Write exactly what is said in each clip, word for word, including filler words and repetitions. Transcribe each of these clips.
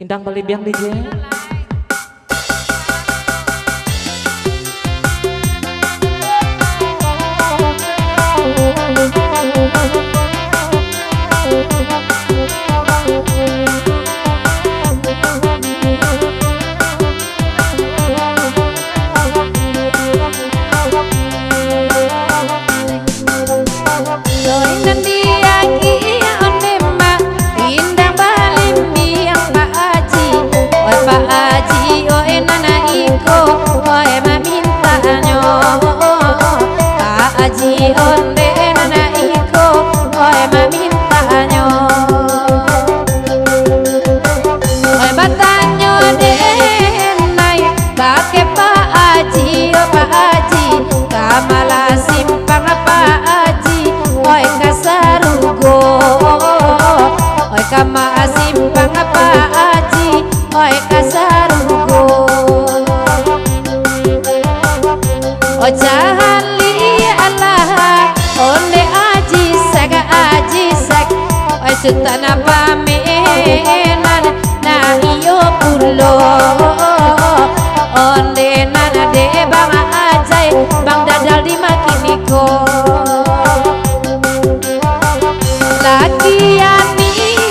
Indang balibiang, D J. Oi, nan diagiah onde mak, indang balimbiang Pak Aji. Oi, Pak Aji, oi, nan iko, oi, mamintanyo. Pak Aji, onde nan iko, oi, mamintanyo. Oi, batanyo denai, bakeh Pak Aji, o Pak Aji, ka ma lah simpang Pak Aji, oi, ka sarugo, oi, ka ma simpang Pak Aji, oi, ka sarugo. Oi, caliak lah, onde Aji Sak, Aji Sak. Oi, Sutan pamenan, nah iyo pulo. Onde nan dek Bang Ajai, Bang Dadal di makin iko. Lakian ni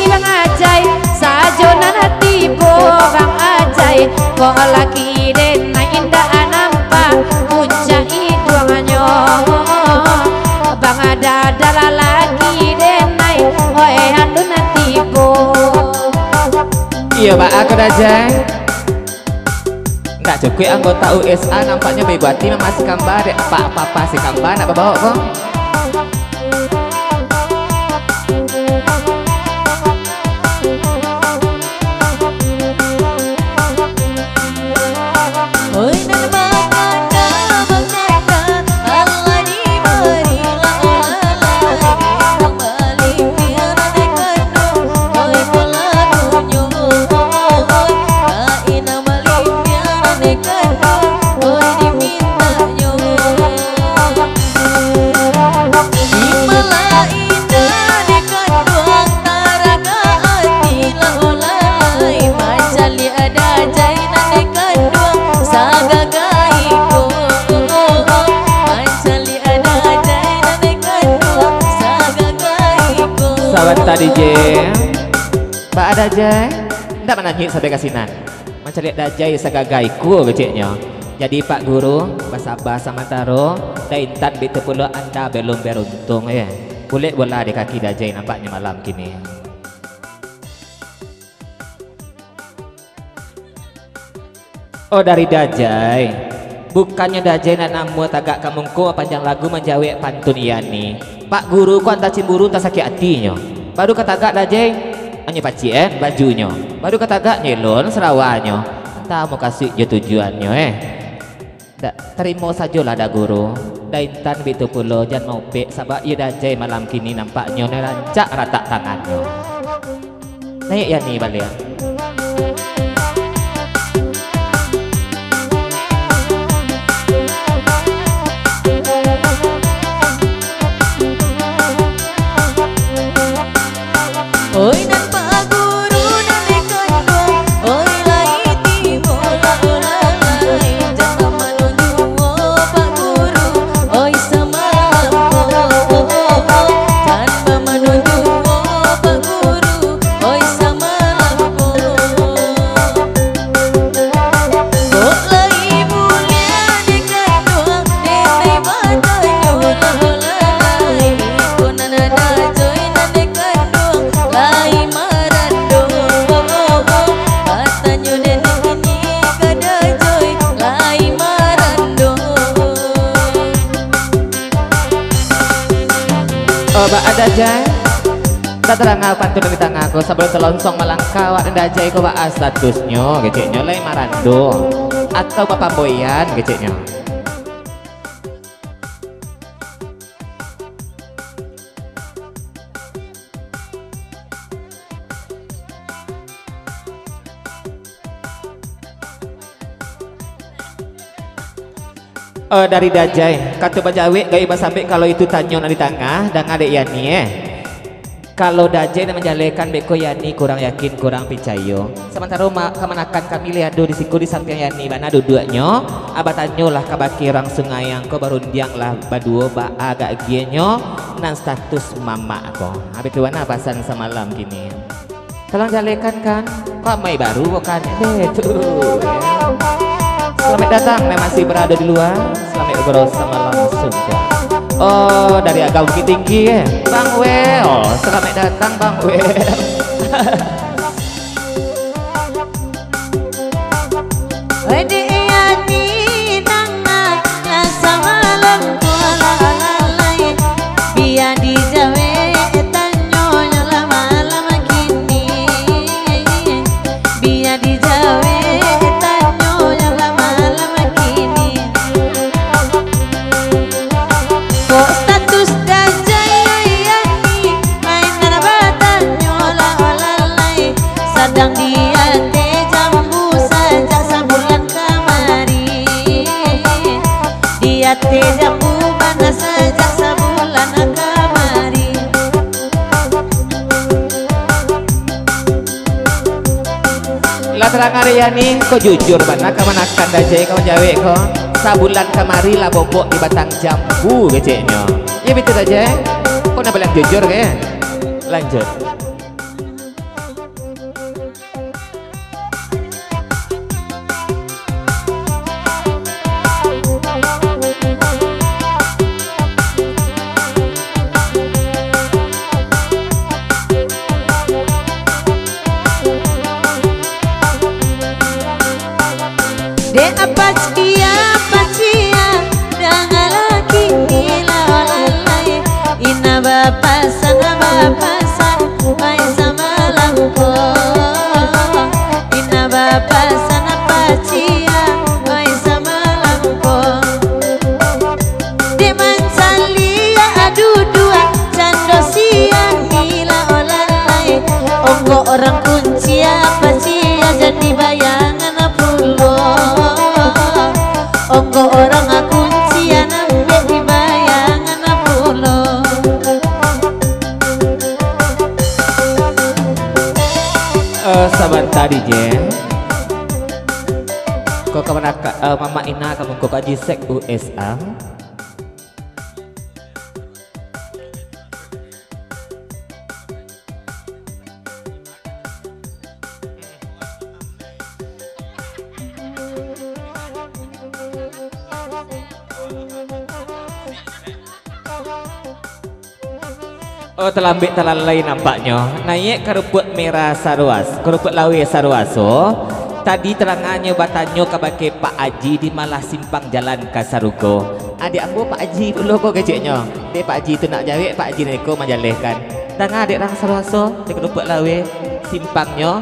Bang Ajai, sajo nan tibo Bang Ajai, kok laki den indak nampak puncak iduangnyo. Bang Dadal laki den, oi, alun tibo. Iyo, Pak, aku dah, Jai. Ndak cukuik anggota U S A, nampaknyo baibo ati mamasin kamba, dek apa-apa si kamba nak babaok ko. Oi, nan bakanda, bakanda, alah dibari lah, alah, alah. Oi, pola dunyo, oi, ka inang balimbiang, oi, dimintanyo. Imalah indah dikanduang, taragak ati lah, ulai, mancaliak dajai nan dikanduang, sagagai ko, mancaliak dajai nan dikanduang, sagagai ko. Sabanta, D J. Baa, Dajai? Ndak mananyuik sampai ka sinan. Mancaliak dajai sagagai ko keceknyo. Jadi, Pak Guru, basaba samantaro, dek intan bitu pulo anda belum beruntung, eh. Bulek bola di kaki dajai nampaknyo malam kini. Oh, dari dajai. Bukannyo dajai nak namuah tagak ka muko, panjang lagu manjawek pantun iya ni. Pak Guru ko antah cimburu, antah sakik atinyo. Baru ka tagak dajai, anyo paciak, eh, bajunyo. Baru ka tagak nyelon sarawanyo. Antah mukasuik jo tujuannyo, eh. Dak, tarimo sajolah, Da Guru. Da intan bitu pulo, jan maupek, sabab iyo dajai malam kini nampaknyo nan rancak ratak tangannyo. Naiak yani baliak. Oi, nan Pak Guru nan dikanduang, oi, lai tibo lah, oi, lai, jan bamanunjuak Pak Guru, oi, samalam ko, jan bamanunjuak Pak Guru, oi, samalam ko. Kok lai buliah dikanduang, dek lai batanyo lah, oi, lai, iko nan dajoi nan dikanduang lai marando. Batanyo den kini ka dajoi lai marando. Oh, baa dajai? Ndak tadanga pantun di tangah ko, sabalun talonsong malangkah awak dek dajai ko, baa statusnyo, keceknyo lai marando atau bapamboian, keceknyo. Eh, dari dajai, kato bajawek gawi basambek, kalau itu tanyo nan di tangah, danga dek yani, eh. Kalau Dajai nan manjalehkan beko Yani kurang yakin, kurang picayo. Samantaro ma-, kamanakan kami lai ado di siko di sampiang Yani bana duduaknyo, ah, batanyolah kabake urang Sungai Angko, barundianglah baduo baa agak agiahnyo nan status mamak ko. Abih tu bana pasan samalam kini. Tolong jalehkan kan? Kok mai baru bukan? Eh, tu. Selamat datang yang masih berada di luar. Selamat bersama langsung. Oh, dari agak Bukittinggi, eh. Bang Wel, selamat datang, Bang Wel. Wede Yani nang nanya samalam tu lah lalai. Bia dijawek tanyonyo lah malam kini. Bia dijawek tanyonyo lah malam kini. Kok status Dajai Yani mainan batanyo lah lalai. Sadang di ateh jambu sajak sabulan kamari. Di ateh jambu bana sajak sabulan kamari. Lah tarang ari Yani, kok jujur bana kamanakan Dajai ka manjawek ko. Sabulan kamari lah bobok di batang jambu keceknyo. Iyo bitu Dajai? Kok nak bilang jujur ke? Lanjut. Dek apak ciek, apak ciek, dangalah kini lah lalai. Indak bapasan, bapasan, pai samalam ko. Indak bapasan, apak ciek, pai samalam ko. Dek mancaliak duduak cando siang ni lah lalai. Ongkok urang kuncia, apak ciek, jadi bayangan pulo. Ongkok urang kuncia, ambek di bayangan pulo. Eh, sabanta, D J. Ko ka mano ka, eh, mamak ina ka mungko ka G-Sec U S A. Oh, talambek talalai nampaknyo. Naiak karupuak merah saruas-, karupuak laweh saruaso. Tadi tadanganyo batanyo kabake Pak Aji di malah simpang jalan ka sarugo. Adiak ambo Pak Aji pulo ko keceknyo. Dek Pak Aji tu nak jawek, Pak Aji niko manjalehkan. Danga dek rang saruaso, di karupuak laweh simpangnyo.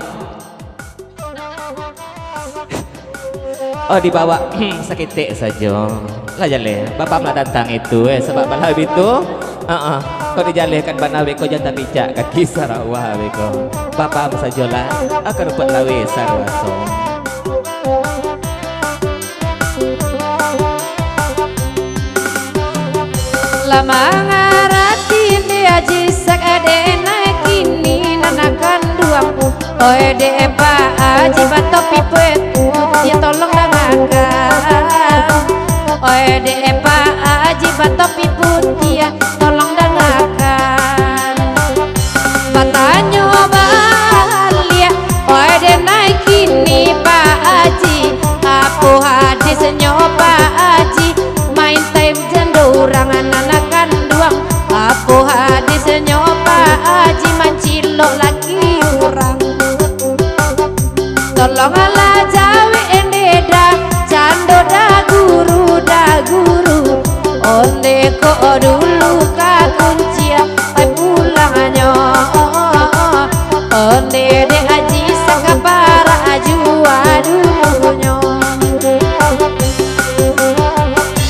Oh, dibawa, hmm, saketek sajo. Lah jaleh, bapam lah tantang itu, eh, sabab bala bitu. Heeh. Kok dijalehkan bana beko jan tapicak kaki sarawah beko. Bapam sajolah, ah, karupuak laweh saruaso. Lah mangarati dek Aji Sak, dek nan kini nan kanduang. Oi dek Pak Aji batopi putiah, tolong dangakan. Oi dek Pak Aji batopi putiah, tolong dangakan. Batanyo baliak, oi dek nan kini Pak Aji, apo hadisnyo Pak Aji, main time jando urang nan kanduang. Apo hadisnyo Pak Aji mancilok laki urang? Tolonglah jawek ende dah, cando dah guru, dah guru. Onde ko dulu ka kuncia, ai pulangnyo. Onde dek Aji Sak ka parak jua dulunyo.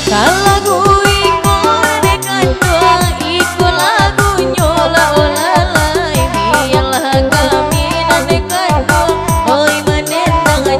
Ka lagu iko nan kanduang, iko lagunyo lah, oh lalai. Bialah kami nan kanduang, oi, mandendang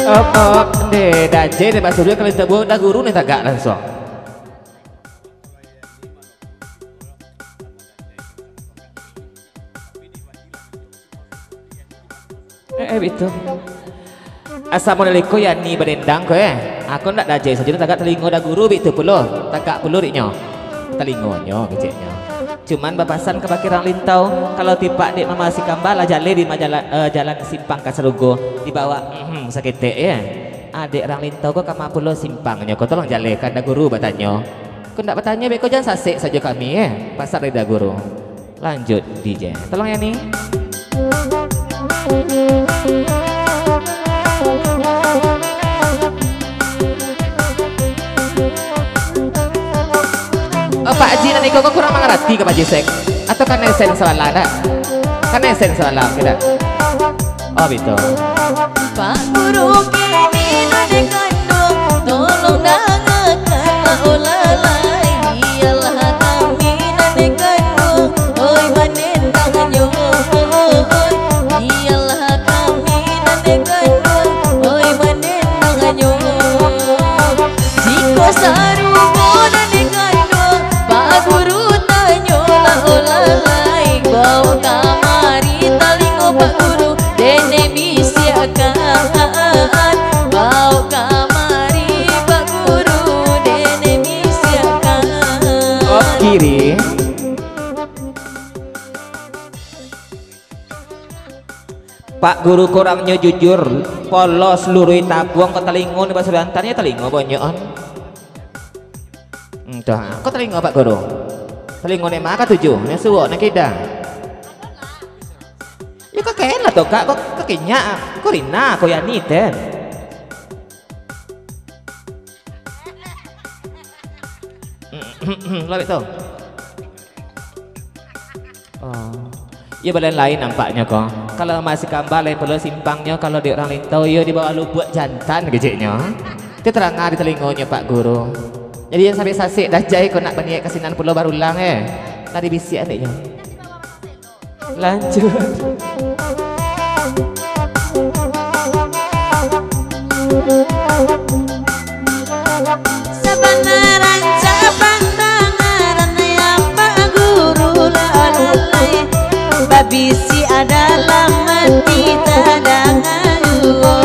Op, op, deh, dajai deh, basuruah kalau tabuang dah guru ni tagak langsung. Eh, eh, bitu. Assalamualaikum, Yani badendang ko, eh. Aku ndak dajai sajo, tagak talingo dah guru, bitu pulo. Tagak pulo diknyo. Talingonyo, keceknyo. Cuman bapasan ka bakeh urang Lintau, kalau tipak dek Mama Sikamba lah jaleh di majalan, eh, jalan simpang ka sarugo, dibawa, mhm, saketek, ya. Adek urang Lintau ko kama pulo simpangnyo ko, tolong jalehkan dah guru batanyo. Ko ndak batanyo, beko jan sasek sajo kami, eh. Pasan dari dah guru. Lanjut, D J. Tolong ya, ni. Oh, Pak Haji, nan iko ko kurang mangarati ka Pak Haji Sek? Atau kana esen sabalah, ndak? Kana esen sabalah, tidak? Oh, bitu. Pak Guru kini nan kanduang, tolong dangakan lah, oh lalai. Iyolah kami nan kanduang, oi banendangnyo. Iyolah kami nan kanduang, oi banendangnyo. Jikok sarupo nan kanduang, Pak Guru tanyolah, oh lalai. Bao kamari talingo Pak Guru, dek den bisiakkan. Bao kamari Pak Guru, dek den bisiakkan. Kok kiri? Pak Guru ko urangnyo jujur, polos, luruih tabuang ka talingo ni, basuruah antarnyo talingo bonyoan. Entah, ko talingo Pak Guru. Talingo ni ma katuju, nan suok, nan kida. Yo, ka kain lah tu, Kak, ko, ko kinyak, ko rina, ko Yani ten. Lawik tu. Oh. Iyo, balain-lain nampaknyo ko. Kalau masih kambal, lain pulo simpangnyo, kalau di urang Lintau, iyo di bawah lubuak jantan keceknyo. Itu taranga di talingonyo Pak Guru. Jadi, jan sampai sasek dah jai ko nak baniaik ka sinan pulo barulang, eh. Tadi bisiak andeknyo. Lanjut. Sabana rancak pandangaran, ya Pak Guru, lah lalai. Babisi dalam ati tadanga juo.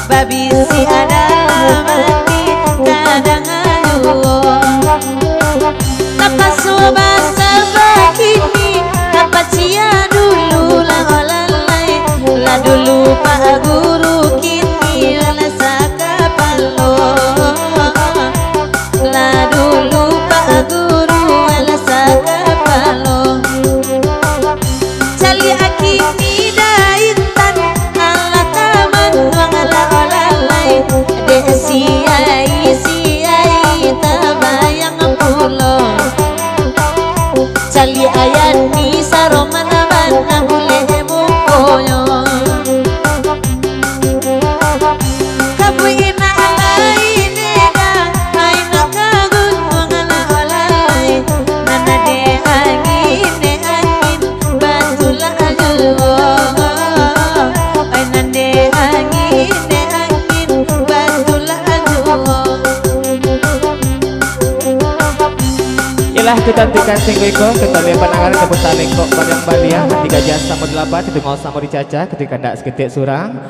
Babisi dalam ati tadanga juo. Tapaso basaba kini, tapacia dulu lah lalai. Lah dulu Pak Guru, kini lah sakapalo. Lah dulu Pak Guru, lah sakapalo. Caliak kini daintan, alah ka manuang lah lalai. Dek siai, siai tabayang pulo. Caliak ayah ni saroman bana bulek mukonyo. Kabuik nak lai dega, main ka gunuang lah lalai. Nan ade angin, dek angin, batulak juo. Ai nan dek angin, dek angin, batulak juo. Iyolah, kito antikan sainggo iko, kito ambiak pandangan ka Puta Lengkok Padang Baliah, di Gajah samo dilaba, di Tungau samo dicaca, kito kandak saketek surang.